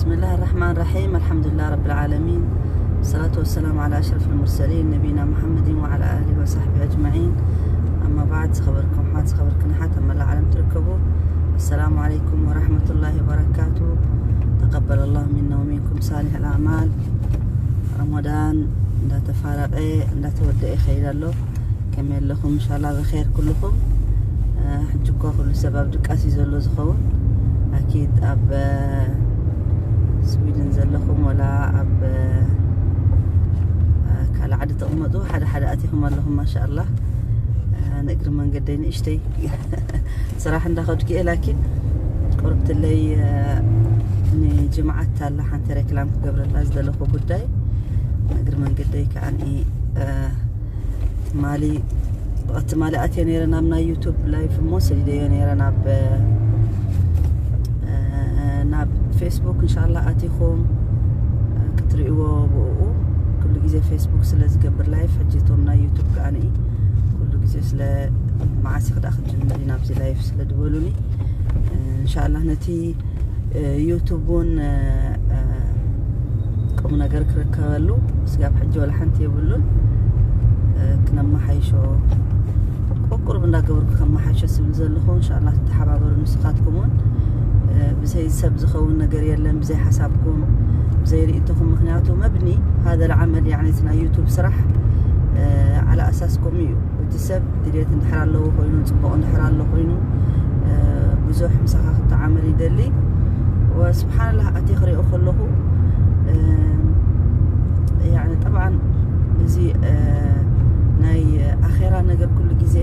بسم الله الرحمن الرحيم. الحمد لله رب العالمين. الصلاة والسلام على أشرف المرسلين نبينا محمد وعلى آله وصحبه أجمعين. أما بعد، ዝኸበርኩም ኣሕዋት፣ ዝኸበርክን ኣሓት ኣብ መላእ ዓለም ትርከቡ፣ السلام عليكم ورحمة الله وبركاته. تقبل الله منا ومنكم صالح الأعمال. ረመዳን እንዳተፋረቐ እንዳተወደአ ይኸይድ ኣሎ። ከመይ ኣለኹም? እንሻላ ብኸይር ኩልኹም። ሕጂ እኮ ኩሉ ሰብ ኣብ ድቃስ እዩ ዘሎ ዝኸውን። ኣኪድ ኣብ ስዊድን ዘለኹም ወላ ኣብ ካልእ ዓዲ ተቕመጡ ሓደ ሓደ ኣቲኹም ኣለኹም። ማሻኣላ፣ ንእግሪ መንገደይ ንእሽተይ ስራሕ እንዳኸድኩ እየ። ላኪን ቁርብትለይ ንጅምዓት ኣላ ሓንቲ ሬክላም ክገብረላ ዝደለኹ ጉዳይ፣ ንእግሪ መንገደይ ከዓኒ ትማሊ ብቐ ትማሊ ኣትየ ነይረ ናብ ናይ ዩቱብ ላይፍ እሞ ሰዲደዮ ነይረ ናብ ናብ ፌስቡክ። እንሻላ ኣቲኹም ክትርእይዎ ብኡ። ኩሉ ግዜ ፌስቡክ ስለ ዝገብር ላይፍ፣ ሕጂ እቶም ናይ ዩቱብ ከዓኒ ኩሉ ግዜ ስለ መዓስ ክዳ ክትጅምር ናብዚ ላይፍ ስለ ዝበሉኒ፣ እንሻላ ነቲ ዩቱብ እውን ቁም ነገር ክርከበሉ ስጋብ ሕጂ ወላ ሓንቲ የብሉን። ክነመሓይሾ ቁርቁርብ እንዳገበርኩ ከመሓይሾ ስብል ዘለኹ። እንሻላ ተሓባበሩ። ንስኻትኩም እውን ብዘይ ሰብ ዝኸውን ነገር የለን፣ ብዘይ ሓሳብኩም፣ ብዘይ ርእይቶኹም። ምክንያቱ መብኒ هذا العمل يعني ናይ ዩቱብ ስራሕ على أساسكم እዩ። እቲ ሰብ ድሌት እንድሕር ኣለዎ ኮይኑ፣ ጽቡቕ እንድሕር ኣሎ ኮይኑ፣ ብዙሕ ምሳኻ ክትዓመል ይደሊ። ወስብሓንላህ ኣትየ ክሪኦ ከለኹ፣ ያኒ ጠብዓን እዚ ናይ ኣኼራ ነገር ኩሉ ግዜ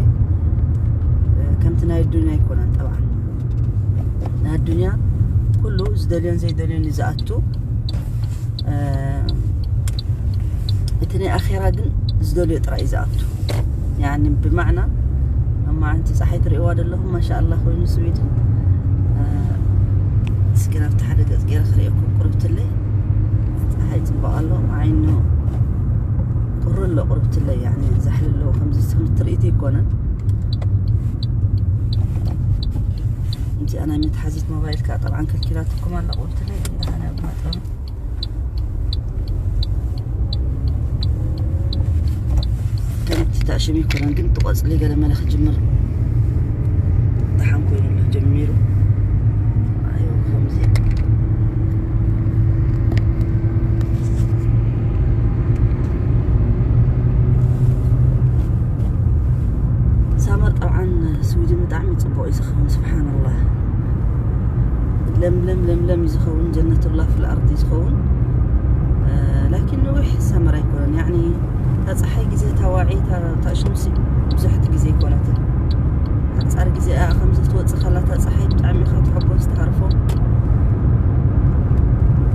ከምቲ ናይ ዱንያ ኣይኮነን። ጠብዓን ናይ ዱንያ ኩሉ ዝደልዮን ዘይደልዮን እዩ ዝኣቱ። እቲ ናይ ኣኼራ ግን ዝደልዮ ጥራይ እዩ ዝኣቱ። ያኒ ብማዕና ኣብ መዓንቲ ፀሓይ ትርእይዋ ዘለኹም ማሻኣላ ኮይኑ ስዊድን። እስኪ ናብቲ ሓደ ገፅ ገይረ ክርእየኩም ቁርብትለይ። ፀሓይ ፅቡቕ ኣሎ ዓይኑ ቁሪ ኣሎ ቁርብትለይ ያኒ ዛሕሊ ኣለዎ ከምዚ ትርኢት ኣይኮነን። እዚኣ ናይ መትሓዚት ሞባይል ከዓ ጠብዓን ከልኪላትኩም ኣላ ቁርብትለይ ግን ደሓን እያ ብመጠኑ። ከምቲ ታሽም ይኮነን ግን ትቆጽሊ ገለ መለ ክጅምር ደሓን ኮይኑ ኣሎ ጀሚሩ። ኣዮ ከምዚ ሳመር ጠብዓን ስዊድን ብጣዕሚ ጽቡቕ እዩ ዝኸውን። ስብሓንላህ ለምለም ለምለም እዩ ዝኸውን። ጀነቱላህ ፊል ኣርድ እዩ ዝኸውን። ላኪን ነዊሕ ሳመር ኣይኮነን። ያኒ እታ ፀሓይ ግዜ እታ ዋዒ እታ ሸምሲ ብዙሕቲ ግዜ ኣይኮነትን። ሓፃር ግዜ እያ ከምዚ ክትወፅእ ከላ እታ ፀሓይ ብጣዕሚ ኢኻ ትሕጎስ ትሃርፎ።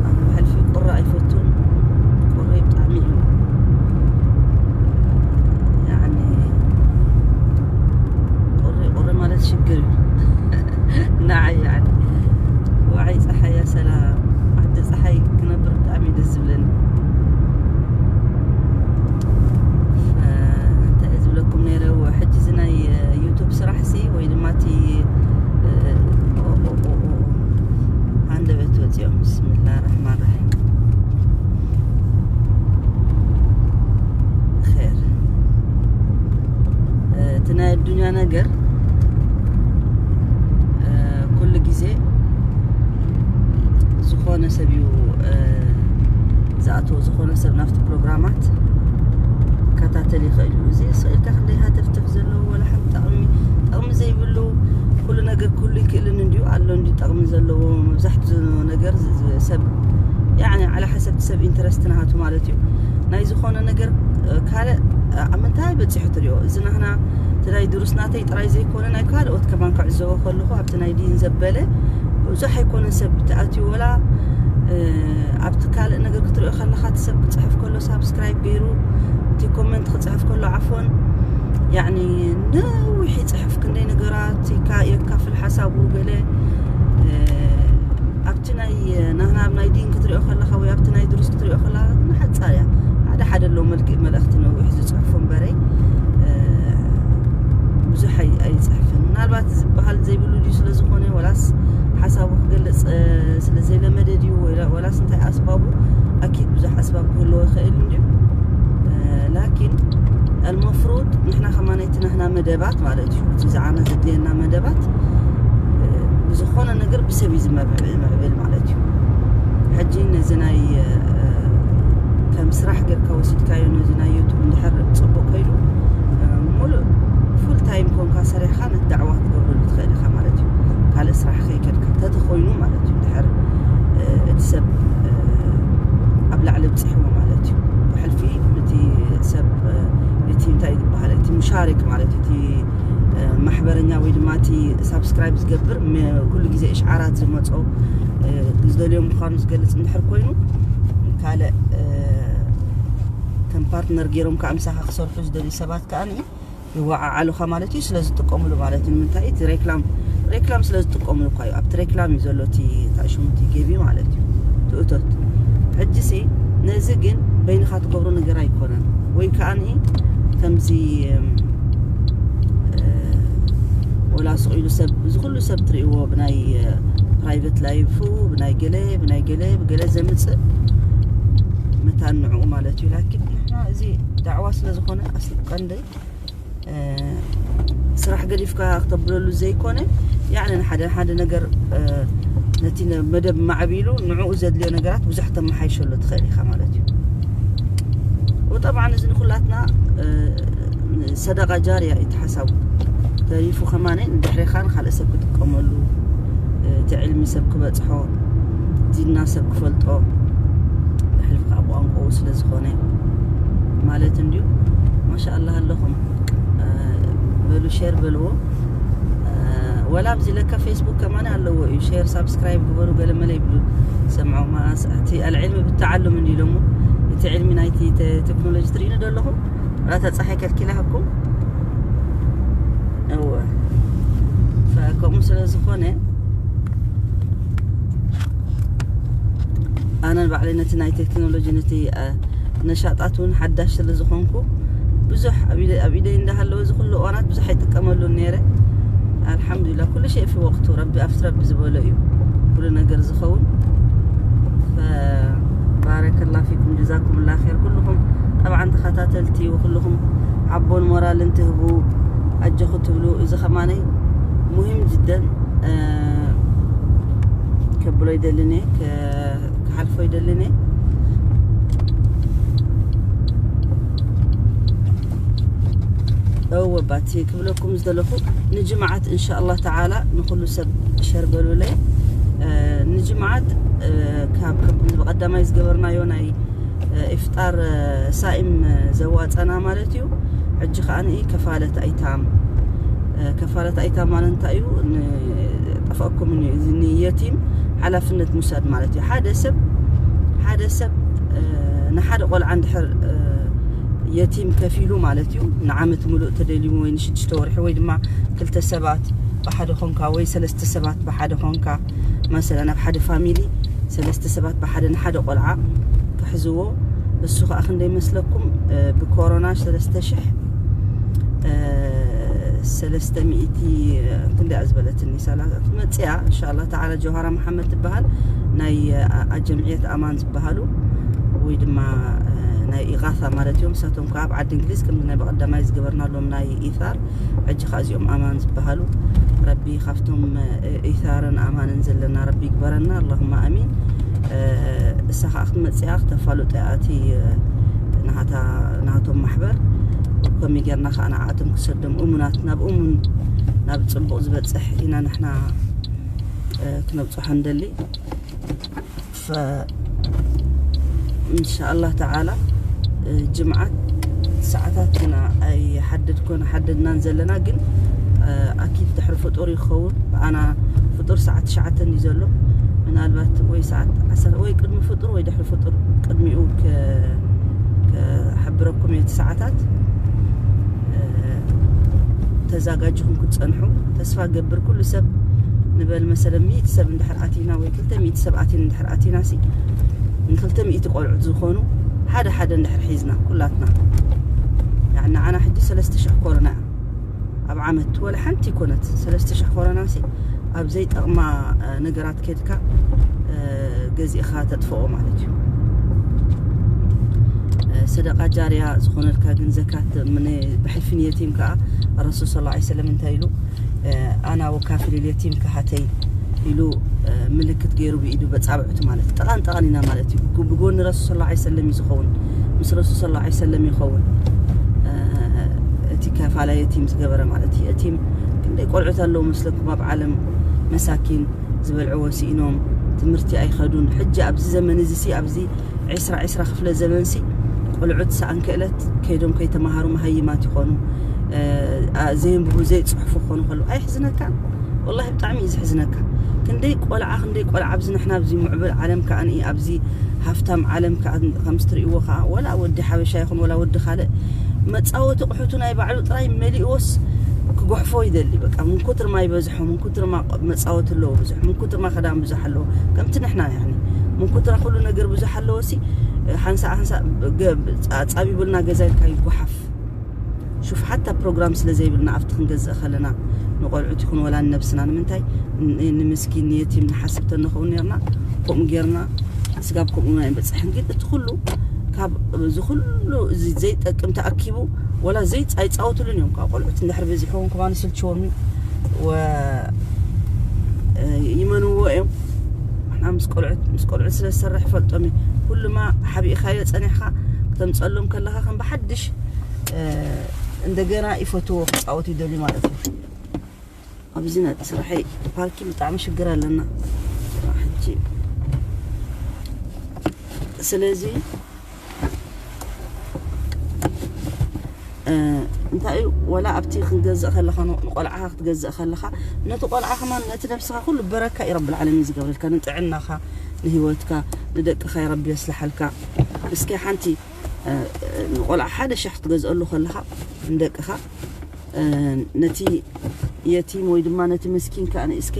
ኣነ ብሕልፊ ቁሪ ኣይፈቱን። ቁሪ ብጣዕሚ እዩ ያኒ ቁሪ ቁሪ ማለት ሽግር እዩ። ንዓይ ያኒ ዋዒ ፀሓይ እያ ሰላም ዓዲ ፀሓይ ክነብር ብጣዕሚ እዩ ደስ ዝብለኒ። እንታይ እየ ዝብለኩም ነይረ ሕጂ እዚ ናይ ዩቱብ ስራሕ ሲ ወይ ድማ እቲ ሃንደበት ወፂኦም ብስምላህ ራሕማን ራሒም ር እቲ ናይ ኣዱኒያ ነገር ኩሉ ግዜ ዝኾነ ሰብ እዩ ዝኣትዎ። ዝኾነ ሰብ ናብቲ ፕሮግራማት ክከታተል ይኽእል እዩ። እዚ ስቕ ኢልካ ክንደይ ሃተፍተፍ ዘለዎ ወላ ሓንቲ ጠቕሚ ጠቕሚ ዘይብሉ ኩሉ ነገር ኩሉ ይክእልን እንድዩ ኣሎ እንድዩ ጠቕሚ ዘለዎ መብዛሕትኡ ነገር ሰብ ያኒ ዓላ ሓሰብቲ ሰብ ኢንተረስት ናሃቱ ማለት እዩ። ናይ ዝኾነ ነገር ካልእ ኣብ ምንታይ በፂሑ ትሪኦ እዚ ናህና እቲ ናይ ድሩስ ናተይ ጥራይ ዘይኮነ ናይ ካልኦት ከማን ክዕዘቦ ከለኹ ኣብቲ ናይ ዲን ዘበለ ብዙሕ ኣይኮነን ሰብ ተኣትዩ ወላ ኣብቲ ካልእ ነገር ክትሪኦ ከለኻ እቲ ሰብ ክፅሕፍ ከሎ ሳብስክራይብ ገይሩ እቲ ኮመንት ክፅሕፍ ከሎ ዓፎን ያኒ ነዊሕ ይፅሕፍ ክንደይ ነገራት የካፍል ሓሳቡ ገለ ኣብቲ ናይ ናህና ኣብ ናይ ዲን ክትሪኦ ከለኻ ወይ ኣብቲ ናይ ድሩስ ክትሪኦ ከለኻ ግን ሓፃር እያ ሓደ ሓደ ኣሎ መልክእ መልእኽቲ ነዊሕ ዝፅሕፉ እምበረይ ብዙሕ ኣይፅሕፍን ምናልባት ዝበሃል ዘይብሉ ድዩ ስለ ዝኾነ ወላስ ሓሳቡ ክገልፅ ስለ ዘይለመደ ድዩ ወላ- ወላስ እንታይ ኣስባቡ? ኣኪድ ብዙሕ ኣስባብ ክህልዎ ይኽእል እንድዩ። እ፣ ላኪን ኣልመፍሩድ ንሕና ከማን እቲ ናህና መደባት ማለት እዩ፣ እቲ ዝዓና ዘድልየና መደባት፣ እ፣ ብዝኾነ ነገር ብሰብ እዩ ዝምዕብል ማለት እዩ። ሕጂ ነዚ ናይ፣ እ፣ ከም ስራሕ ጌርካ ወሲድካዮ ነዚ ናይ ዩቱብ እንድሕር ጽቡቕ ከይዱ፣ እ፣ ሙሉእ ፉል ታይም ኮንካ ሰሪሕካ ነቲ ዳዕዋ ክትገብረሉ ትኽእል ኢኻ ማለት እዩ። ካልእ ስራሕ ከይከድካ ተተኾይኑ ማለት እዩ። ድሕር፣ እ፣ እቲ ሰብ፣ እ፣ ኣብ ላዕሊ ብጽሕዎ ማለት እዩ። ብሕልፊ እቲ ሰብ፣ እ፣ እቲ እንታይ ዝበሃል፣ እቲ ሙሻሪክ ማለት እዩ። እቲ፣ እ፣ ማሕበረኛ ወይ ድማ እቲ ሳብስክራይብ ዝገብር፣ ም-፣ ኩሉ ግዜ እሽዓራት ዝመጾ፣ እ፣ ዝደልዮ ምዃኑ ዝገልጽ እንድሕር ኮይኑ፣ ካልእ፣ እ፣ ከም ፓርትነር ገይሮም ከዓ ምሳኻ ክሰርሑ ዝደልዩ ሰባት ከዓ ይወዓዓሉኻ ማለት እዩ። ስለ ዝጥቀሙሉ ማለት እዩ። ንምንታይ? እቲ ሬክላም፣ ሬክላም ስለ ዝጥቀሙሉ እኳ እዩ። ኣብቲ ሬክላም እዩ ዘሎ እቲ ታሽሙ እቲ ገቢ ማለት እዩ። ትእቶት። ሕጂሲ ነዚ ግን በይንኻ ትገብሮ ነገር ኣይኮነን። ወይ ከዓኒ ከምዚ፣ እም፣ እ፣ ወላ ስቕ ኢሉ ሰብ፣ እዚ ኩሉ ሰብ ትርእይዎ ብናይ፣ እ፣ ፕራይቬት ላይፉ፣ ብናይ ገለ፣ ብናይ ገለ፣ ብገለ ዘምጽእ መታን ንዕኡ ማለት እዩ። ላኪን ንሕና እዚ ዳዕዋ ስለ ዝኾነ ኣስሊ ቀንደይ፣ እ፣ ስራሕ ገዲፍካ ክተብለሉ ዘይኮነ፣ ያዕኒ ንሓደ፣ ሓደ ነገር፣ እ፣ ነቲ ነ-፣ መደብ ማዕቢሉ ንዕኡ ዘድልዮ ነገራት ብዙሕ ተመሓይሸሉ ትኽእል ኢኻ ማለት እዩ። ወጠብዓን እዚ ንኩላትና፣ እ፣ ሰደቃ ጃርያ እዩ እቲ ሓሳቡ። ተሪፉ ከማነ ንድሕሬኻ ንኻልእ ሰብ ክጥቀመሉ፣ እ፣ እቲ ዕልሚ ሰብ ክበጽሖ፣ ዲንና ሰብ ክፈልጦ፣ ብሕልፊ ከዓ ብቋንቋኡ ስለ ዝኾነ ማለት እንድዩ። ማሻኣላህ ኣለኹም። እ፣ በሉ ሼር በልዎ። እ፣ ወላ ኣብዚ ለካ ፌስቡክ ከማን ኣለዎ እዩ። ሼር፣ ሳብስክራይብ ግበሩ ገለ መለ ይብሉ። ሰምዖ ማስ፣ እቲ ኣልዕልሚ ብተዓሉም እንዲ ኢሎሞ፣ እቲ ዕልሚ ናይቲ ተ-፣ ቴክኖሎጂ ትርእዩኒ ዶ ኣለኹም? ወላ እታ ፀሓይ ከልኪላኩም። እወ። ፈ-፣ ከምኡ ስለ ዝኾነ፣ ኣነ ባዕለይ ነቲ ናይ ቴክኖሎጂ፣ ነቲ፣ እ፣ ነሻጣት እውን ሓዳሽ ስለ ዝኾንኩ፣ ብዙሕ ኣብ ኢደ-፣ ኣብ ኢደይ እንዳሃለወ እዚ ኩሉ እዋናት ብዙሕ ኣይጥቀመሉን ነይረ። ኣልሓምዱሊላህ፣ ኩሉ ሸይ ፊ ወቅቱ፣ ረቢ ኣብቲ ረቢ ዝበሎ እዩ ኩሉ ነገር ዝኸውን። ፈ-፣ ባረከላ ፊኩም፣ ጀዛኩምላ ኸይር። ኩልኹም ጠብዓን ተኸታተልቲ፣ ኩልኹም ሓቦን ሞራልን ትህቡ፣ ኣጆኹ ትብሉ፣ እዚ ኸማነይ ሙሂም ጅደን፣ እ፣ ከብሎ ይደልን እየ፣ ከ-፣ ክሓልፎ ይደልን እየ። እወ፣ ባቲ ክብለኩም ዝደለኹ፣ ንጅምዓት እንሻኣላህ ተዓላ ንኹሉ ሰብ ሸር በሉለይ። እ፣ ንጅምዓት፣ እ፣ ካብ፣ ካብ ብቐዳማይ ዝገበርናዮ ናይ፣ እ፣ ኢፍጣር፣ እ፣ ሳኢም፣ እ፣ ዘዋፀና ማለት እዩ። ሕጂ ከዓኒ ከፋለት ኣይታም፣ እ፣ ከፋለት ኣይታም ማለት እንታይ እዩ? ን-፣ ጠፍኣኩምን እዩ። እዚ ንየቲም ሓላፍነት ምውሳድ ማለት እዩ። ሓደ ሰብ፣ ሓደ ሰብ፣ እ፣ ንሓደ ቆልዓ እንድሕር፣ እ፣ የቲም ከፊሉ ማለት እዩ፣ ንዓመት ሙሉእ ተደልዩ ወይ ንሽዱሽተ ወርሒ ወይ ድማ ክልተ ሰባት ብሓደ ኾንካ ወይ ሰለስተ ሰባት ብሓደ ኾንካ፣ መሰለን ኣብ ሓደ ፋሚሊ ሰለስተ ሰባት ብሓደ ንሓደ ቆልዓ ክሕዝዎ፣ እሱ ኸዓ ክንደይ መስለኩም? እ፣ ብኮሮና ሰለስተ ሽሕ፣ እ፣ ሰለስተ ሚእቲ ክንደይ ዝበለትኒ፣ ሰላሳ ትመጽያ፣ እንሻላ ተዓላ። ጀውሃራ መሓመድ ትበሃል፣ ናይ፣ እ፣ ጀምዕየት ኣማን ዝበሃሉ ወይ ድማ፣ እ፣ ናይ ኢጋሳ ማለት እዮም። ንሳቶም ከዓ ኣብ ዓዲ እንግሊዝ ከምዚ ናይ ብቐዳማይ ዝገበርናሎም ናይ ኢታር፣ ሕጂ ከዓ እዚኦም ኣማን ዝበሃሉ። ረቢ ካብቶም፣ እ፣ ኢታርን ኣማንን ዘለና ረቢ ይግበረና፣ ኣላሁማ ኣሚን። እ፣ እሳ ከዓ ክትመጽያ ክተፋልጦ እያ እቲ፣ እ፣ ናታ-፣ ናቶም ማሕበር። ከመይ ጌርና ከዓ ንዓኣቶም ክሰዶም እሙናት፣ ናብ እሙን፣ ናብ ጽቡቕ ዝበጽሕ ኢና ንሕና፣ እ፣ ክነብጽሖ ንደሊ። ፈ-፣ እንሻኣላህ ተዓላ፣ እ፣ ጅምዓት ሰዓታት ግና ኣይሓደድኮን፣ ሓደድናን ዘለና፣ ግን፣ እ፣ ኣኪድ ድሕሪ ፍጡር ይኸውን። ኣና ፍጡር ሰዓት ትሽዓተ እዩ ዘሎ። ምናልባት ወይ ሰዓት ዓሰርተ ወይ ቅድሚ ፍጡር ወይ ድሕሪ ፍጡር ቅድሚኡ ከ-፣ ከሕብረኩም እየ እቲ ሰዓታት። እ፣ ተዛጋጅኹም ክትጸንሑ ተስፋ ገብር። ኩሉ ሰብ ንበል መሰለ ሚእቲ ሰብ እንድሕር ኣቲና ወይ ክልተ ሚእቲ ሰብ ኣቲና እንድሕር ኣቲና ሲ ንክልተ ሚእቲ ቆልዑት ዝኾኑ ሓደ ሓደ እንድሕር ሒዝና ኩላትና፣ ያዕ ንዓና ሕጂ ሰለስተ ሽሕ ኮሮና እያ ኣብ ዓመት፣ ወላ ሓንቲ ይኮነት። ሰለስተ ሽሕ ኮሮና ሲ ኣብ ዘይጠቕማ ነገራት ከድካ ገዚእኻ ተጥፍኦ ማለት እዩ። ሰደቃ ጃርያ ዝኾነልካ ግን ዘካት ብሕልፊ ንየቲም ከዓ ረሱል ስለ ላ ሰለም እንታይ ኢሉ? ኣና ወካፊል የቲም ከሃተይ ኢሉ ምልክት ገይሩ ብኢዱ በፃብዕቱ ማለት ጠቓን ጠቓን ኢና ማለት እዩ። ብጎኒ ረሱል ስለ ላ ሰለም እዩ ዝኸውን፣ ምስ ረሱል ስለ ላ ሰለም ይኸውን። እቲ ከፋላ የቲም ዝገበረ ማለት እዩ። የቲም ክንደይ ቆልዑት ኣለዉ መስለኩም ኣብ ዓለም መሳኪን ዝበልዕዎ ስኢኖም ትምህርቲ ኣይኸዱን። ሕጂ ኣብዚ ዘመን እዚ ሲ ኣብዚ ዕስራ ዕስራ ክፍለ ዘመን ሲ ቆልዑት ሰኣን ክእለት ከይዶም ከይተማሃሩ መሃይማት ይኾኑ። ዘየንብቡ ዘይፅሕፉ ክኾኑ ከለዉ ኣይሕዝነካን? ወላሂ ብጣዕሚ እዩ ዝሕዝነካ። ክንደይ ቆልዓ ክንደይ ቆልዓ ኣብዚ ንሕና ኣብዚ ምዕብል ዓለም ከኣ ኣብዚ ሃፍታም ዓለም ከኣ ከምዚ ትርእይዎ ከኣ ወላ ወዲ ሓበሻ ይኹን ወላ ወዲ ካልእ መፃወቲ ኣቑሑቱ ናይ ባዕሉ ጥራይ መሊእዎስ ክጎሕፎ ይደሊ። በቃ ምን ኩትር ማ ይበዝሖ ምን ኩትር ማ መፃወቲ ኣለዎ ብዙሕ ምን ኩትር ማ ክዳን ብዙሕ ኣለዎ ከምቲ ንሕና ያኒ ምን ኩትራ ኩሉ ነገር ብዙሕ ኣለዎ ሲ ሓንሳእ ሓንሳእ ፃቢቡልና ገዛ ኢልካ ይጓሓፍ። ሹፍ ሓታ ፕሮግራም ስለ ዘይብልና ኣብቲ ክንገዝእ ከለና ንቆልዑት ይኹን ወላ ንነብስና ንምንታይ ንምስኪን ንየቲም ንሓስብ ተንኸውን ነርና። ከምኡ ጌርና ስጋብ ከምኡ ናይ በፅሕን ግን እቲ ኩሉ ካብ እዚ ኩሉ እዚ ዘይጠቅም ተኣኪቡ ወላ ዘይፃይፃወትሉን እዮም። ካብ ቆልዑት እንድሕር በዚሕዎም ከማን ይስልችዎም እዩ። ይመንዎ እዮም። ንሕና ምስ ቆልዑት ምስ ቆልዑት ስለ ዝሰርሕ ይፈልጦም እዩ። ኩሉማ ሓቢእካዮ ፀኒሕካ ክተምፀሎም ከለካ ከም ብሓድሽ እንደገና ይፈትዎ ክፃወት ይደልዩ ማለት እዩ። ኣብዚ ናይ ስራሐይ ፓርኪ ብጣዕሚ ሽግር ኣለና ሕጂ። ስለዚ እንታይ እዩ ወላ ኣብቲ ክንገዝእ ከለካ ንቆልዓካ ክትገዝእ ከለካ ነቲ ቆልዓ ከማን ነቲ ነብስካ ኩሉ በረካ እዩ ረቢ ዓለሚን ዝገብረልካ ንጥዕናካ ንህይወትካ ንደቅካ ረቢ የስልሓልካ። እስኪ ሓንቲ ንቆልዓ ሓደ ሸሕ ክትገዝአሉ ከለካ ንደቅካ ነቲ የቲም ወይ ድማ ነቲ መስኪን ከዓ ንእስከ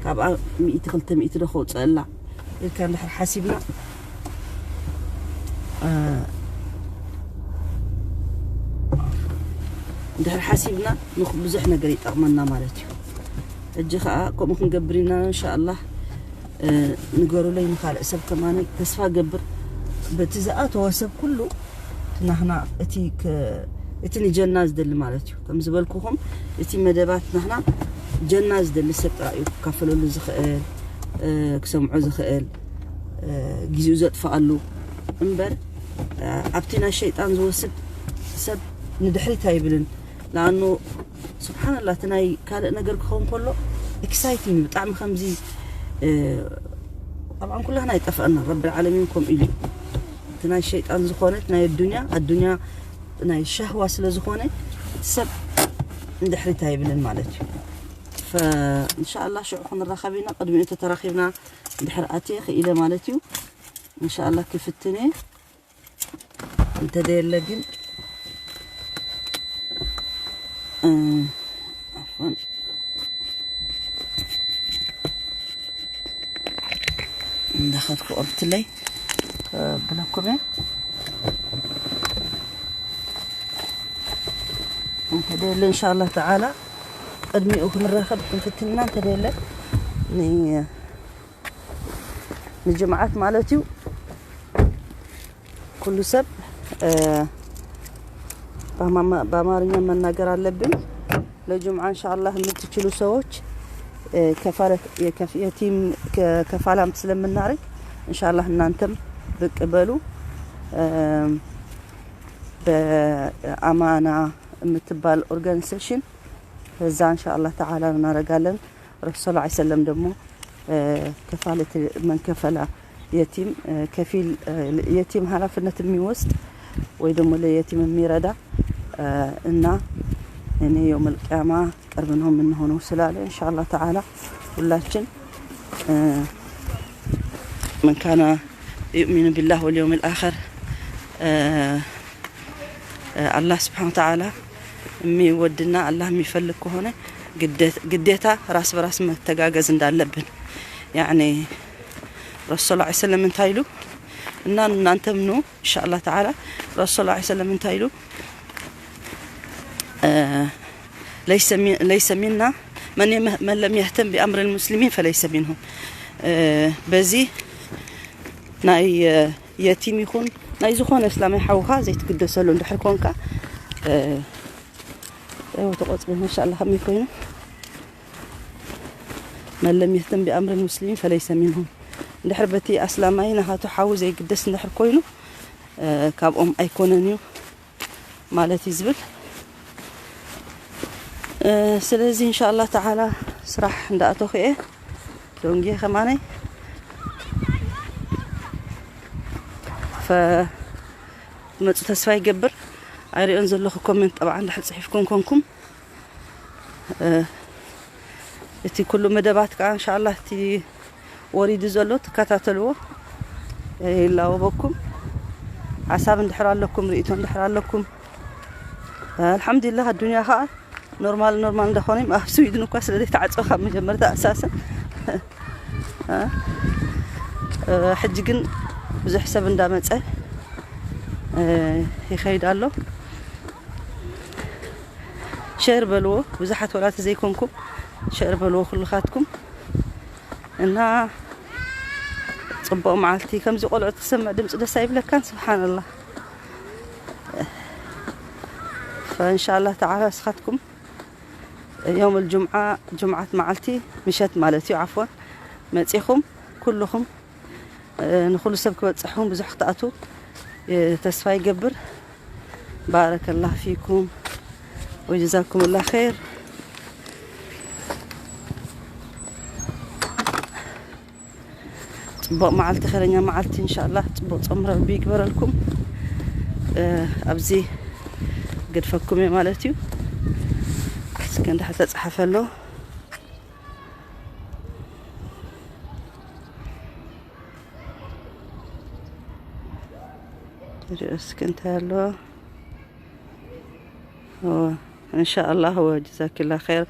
ካብኣ ሚእቲ ክልተ ሚእቲ ዶ ከውፅአላ ኢልካ እንድሕር ሓሲብና እንድሕር ሓሲብና ብዙሕ ነገር ይጠቕመና ማለት እዩ። ሕጂ ከዓ ከምኡ ክንገብር ኢና እንሻኣላህ። ንገሩለይ ንካልእ ሰብ ከማን ተስፋ ገብር በቲ ዝኣተወ ሰብ ኩሉ ናህና እቲ እቲ ንጀና ዝደሊ ማለት እዩ። ከም ዝበልኩኹም እቲ መደባት ናህና ጀና ዝደሊ ሰብ ጥራይ እዩ ክካፈለሉ ዝኽእል ክሰምዖ ዝኽእል ግዜኡ ዘጥፍኣሉ እምበር ኣብቲ ናይ ሸይጣን ዝወስድ ሰብ ንድሕሪት ኣይብልን። ንኣኑ ስብሓንላ እቲ ናይ ካልእ ነገር ክኸውን ከሎ ኤክሳይቲንግ እዩ ብጣዕሚ ከምዚ ኣብዓም ኩላህና ይጠፍአና ረቢ ዓለሚን ከምኡ ኢሉ እቲ ናይ ሸይጣን ዝኾነ እቲ ናይ ኣዱንያ ኣዱንያ ናይ ሻህዋ ስለ ዝኾነ እቲ ሰብ ንድሕሪት ኣይብልን ማለት እዩ። እንሻላ ሽዑ ክንራኸብ ኢና። ቅድሚኡ ተተራኺብና ድሕር ኣትየ ክኢለ ማለት እዩ። እንሻላ ክፍትነ እንተደየለ ግን እንዳኸድኩ ኦርትለይ ብለኩም እየ። እንተደየለ እንሻላ ተዓላ ቅድሚኡ ክንራኸብ ክንፍትንና እንተደየለ ንጅምዓት ማለት እዩ። ኩሉ ሰብ በአማርኛ መናገር አለብን። ለጁምዓ እንሻአላህ የምትችሉ ሰዎች የቲም ከፋላም ስለምናደርግ እንሻአላህ እናንተም ብቅ በሉ። በአማና የምትባል ኦርጋኒዜሽን እዛ እንሻአላህ ተዓላ እናደርጋለን። ረሱል ሰለላሁ ዐለይሂ ወሰለም ደግሞ ከፋለት መን ከፈላ የቲም ከፊል የቲም ኃላፊነት የሚወስድ ወይ ደግሞ ለየቲም የሚረዳ እና እኔ የውመል ቅያማ ቅርብ ነው የምንሆነው ስላለ እንሻአላህ ተዓላ ሁላችን መን ካነ ዩእሚኑ ቢላህ ወልየውም ልአኸር አላህ ስብሓን ተዓላ የሚወድና አላህ የሚፈልግ ከሆነ ግዴታ ራስ በራስ መተጋገዝ እንዳለብን ያኔ ረሱል ሰለላሁ ዐለይሂ ወሰለም እንታይ ይሉ እና እናንተም ኑ ኢንሻአላህ ተዓላ ረሱል ሰለላሁ ዐለይሂ ወሰለም እንታይ ይሉ ለይሰ ሚና መን የመ-፣ መን ለም የህተም ብኣምር ልሙስሊሚን ፈለይሰ ሚንሁም። እ፣ በዚ ናይ፣ እ፣ የቲም ይኹን ናይ ዝኾነ እስላማይ ሓውኻ ዘይትግደሰሉ እንድሕር ኮንካ፣ እ፣ እው ተቆጽሩ፣ ማሻኣላ፣ ከመይ ኮይኑ? መን ለም የህተም ብኣምር ልሙስሊሚን ፈለይሰ ሚንሁም። እንድሕር በቲ ኣስላማይ ናሃቱ ሓዊ ዘይግደስ እንድሕር ኮይኑ፣ እ፣ ካብኦም ኣይኮነን እዩ ማለት እዩ ዝብል። እ፣ ስለዚ እንሻኣላህ ተዓላ ስራሕ እንዳኣተኹ እየ። ዶንጌ ከማነይ ፈ-፣ መጹ ተስፋ ይገብር። ኣይሪኦን ዘለኹ ኮሜንት ጠብዓ እንድሕር ጽሒፍኩም ኮንኩም፣ እ፣ እቲ ኩሉ መደባት ከዓ እንሻኣላህ እቲ ወሪዱ ዘሎ ትከታተልዎ፣ እ፣ ይላወበኩም። ሓሳብ እንድሕር ኣለኩም፣ ርእይቶ እንድሕር ኣለኩም፣ ኣልሓምዱሊላህ፣ ኣዱንያ ከዓ ኖርማል ኖርማል እንዳኾነ፣ ኣብ ስዊድን እኳ ስለ ዘይተዓጽወ ካብ መጀመርታ ኣሳሰ፣ እ፣ ሕጂ ግን ብዙሕ ሰብ እንዳመጸ፣ እ፣ ይኸይድ ኣሎ። ሸር በልዎ፣ ብዙሓት ወላ ተዘይኮንኩም ሸር በልዎ ኩልኻትኩም። እና ጽቡቕ መዓልቲ፣ ከምዚ ቆልዑ ትሰምዕ ድምጺ ደስ ኣይብለካን? ስብሓንላህ። ፈእንሻላህ ተዓላ እስኻትኩም የውም ልጁምዓ፣ ጁምዓት መዓልቲ ምሸት ማለት እዩ፣ ዓፍዋን፣ መጺኹም ኩልኹም፣ እ፣ ንኹሉ ሰብ ክበጽሕ እውን ብዙሕ ክትኣትዉ፣ እ፣ ተስፋ ይገብር። ባረከላህ ፊኩም ወጀዛኩምላ ኸይር። ጽቡቕ መዓልቲ፣ ኸይረኛ መዓልቲ፣ እንሻኣላህ ጽቡቕ ጾም ረቢ ይግበረልኩም። እ፣ ኣብዚ ገድፈኩም እየ ማለት እዩ። እስከ እንድሕር ተጻሓፈ ኣሎ። እስኪ እንታይ ኣሎ? ኦ፣ እንሻኣላህ። ወጀዛኪላ ኸይር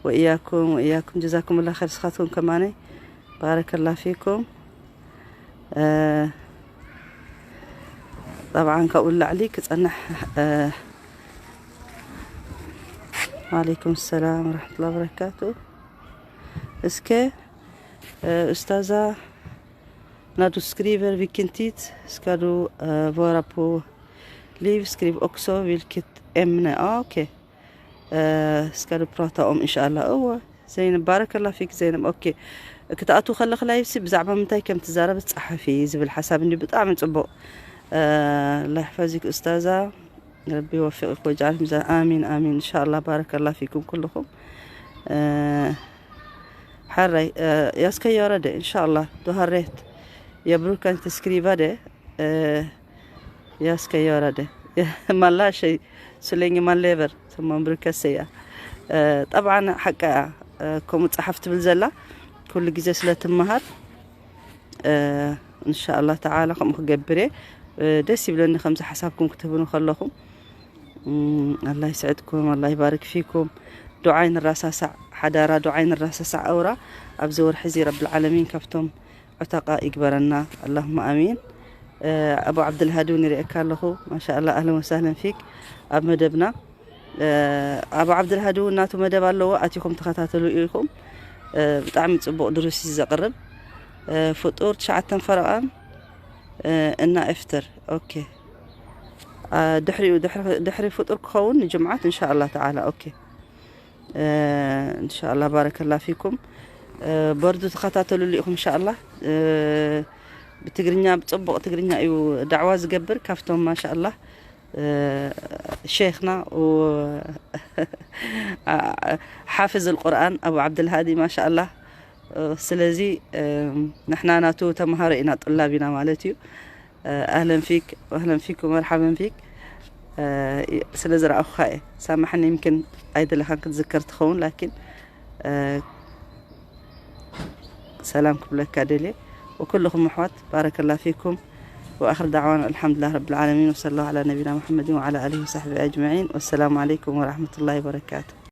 ወእያኩም ወእያኩም ጀዛኩምላ ኸይር። እስኻትኩም ከማነይ ባረከላ ፊኩም። እ፣ ጠብዓን ካብኡ ንላዕሊ ክጸንሕ፣ እ፣ ወዓለይኩም ሰላም ወረሕመቱላሂ ወበረካቱ። እስከ፣ እ፣ ኡስታዛ፣ na du skriver vilken tid ska du, eh, vara på live, skriv också vilket ämne. Ah, okej. Eh, ska du prata om, inshallah. እወ፣ ዘይነብ፣ ባረከላ ፊክ ዘይነብ። ኦኬ፣ ክትኣትው ከለኽ ላይቭሲ ብዛዕባ ምንታይ ከም ትዛረብ ጸሓፊ ዝብል ሓሳብ እንዲ ብጣዕሚ ጽቡቕ። እ፣ الله يحفظك أستاذة. ረቢ ይወፊቅክ ወጅዓል ሚዛን። ኣሚን፣ ኣሚን። እንሻላ ባረከላ ፊኩም ኩልኹም። እ፣ ሓራይ፣ እ፣ jag ska göra det, inshallah. Du har rätt. Jag brukar inte skriva det. Eh, jag ska göra det. Man lär sig så länge man lever, som man brukar säga. እ፣ ጠብዓን ሓቃ እያ፣ እ፣ ከምኡ ጸሓፍ ትብል ዘላ ኩሉ ግዜ ስለ ትመሃር። እ፣ እንሻኣላህ ተዓላ ከምኡ ክገብር እየ። እ፣ ደስ ይብለኒ ከምዚ ሓሳብኩም ክትህቡኒ ከለኹም። እም፣ ኣላህ ይስዕድኩም፣ ኣላህ ይባርክ ፊኩም። ዱዓ ይንራሳሳዕ፣ ሓዳራ ዱዓ ይንራሳሳዕ። ኣውራ ኣብዚ ወርሒ እዚ ረብል ዓለሚን ካብቶም ዑተቃ ይግበረና፣ ኣላሁመ ኣሚን። እ፣ ኣቡ ዓብድልሃዲ እውን ይርእየካ ኣለኹ። ማሻኣላህ፣ ኣህለን ወሳህለን ፊክ ኣብ መደብና። እ፣ ኣቡ ዓብድልሃዲ እውን ናቱ መደብ ኣለዎ፣ ኣቲኹም ተኸታተሉ ኢኹም። እ፣ ብጣዕሚ ጽቡቕ ድሩስ እዩ ዘቕርብ። እ፣ ፍጡር ትሽዓተን ፈረቓን፣ እ፣ እና እፍጥር። ኦኬ። እ፣ ድሕሪኡ፣ ድሕሪ፣ ድሕሪ ፍጡር ክኸውን ንጅምዓት እንሻኣላህ ተዓላ። ኦኬ። እ፣ እንሻኣላህ ባረከላ ፊኩም። እ፣ በርዱ ተኸታተሉሉ ኢኹም እንሻኣላህ። እ፣ ብትግርኛ፣ ብጽቡቕ ትግርኛ እዩ ዳዕዋ ዝገብር፣ ካብቶም ማሻኣላህ፣ እ፣ ሼኽና ው-፣ ሓፍዝ ኣልቁርኣን ኣቡ ዓብድልሃዲ ማሻኣላህ። እ፣ ስለዚ፣ እ፣ ንሕና ናቱ ተምሃሮ ኢና፣ ጡላብ ኢና ማለት እዩ። እ፣ ኣህለን ፊክ፣ ኣህለን ፊክ ወመርሓበን ፊክ። እ፣ ስለ ዝረኣኹኻ እየ። ሳምሓኒ፣ ይምክን ኣይደለኻን ክትዝከር ትኸውን፣ ላኪን፣ እ፣ ሰላም ክብለካ ደልየ። ወኩልኹም ኣሕዋት፣ ባረከላ ፊኩም። ወኣኽር ዳዕዋና ኣልሓምዱሊላህ ረብል ዓለሚን። ወሰለላሁ ዓላ ነቢና ሙሐመድን ወዓላ ኣሊሂ ወሰሕቢሂ ኣጅመዒን። ወሰላሙ ዓለይኩም ወረሕመቱላሂ ወበረካቱ።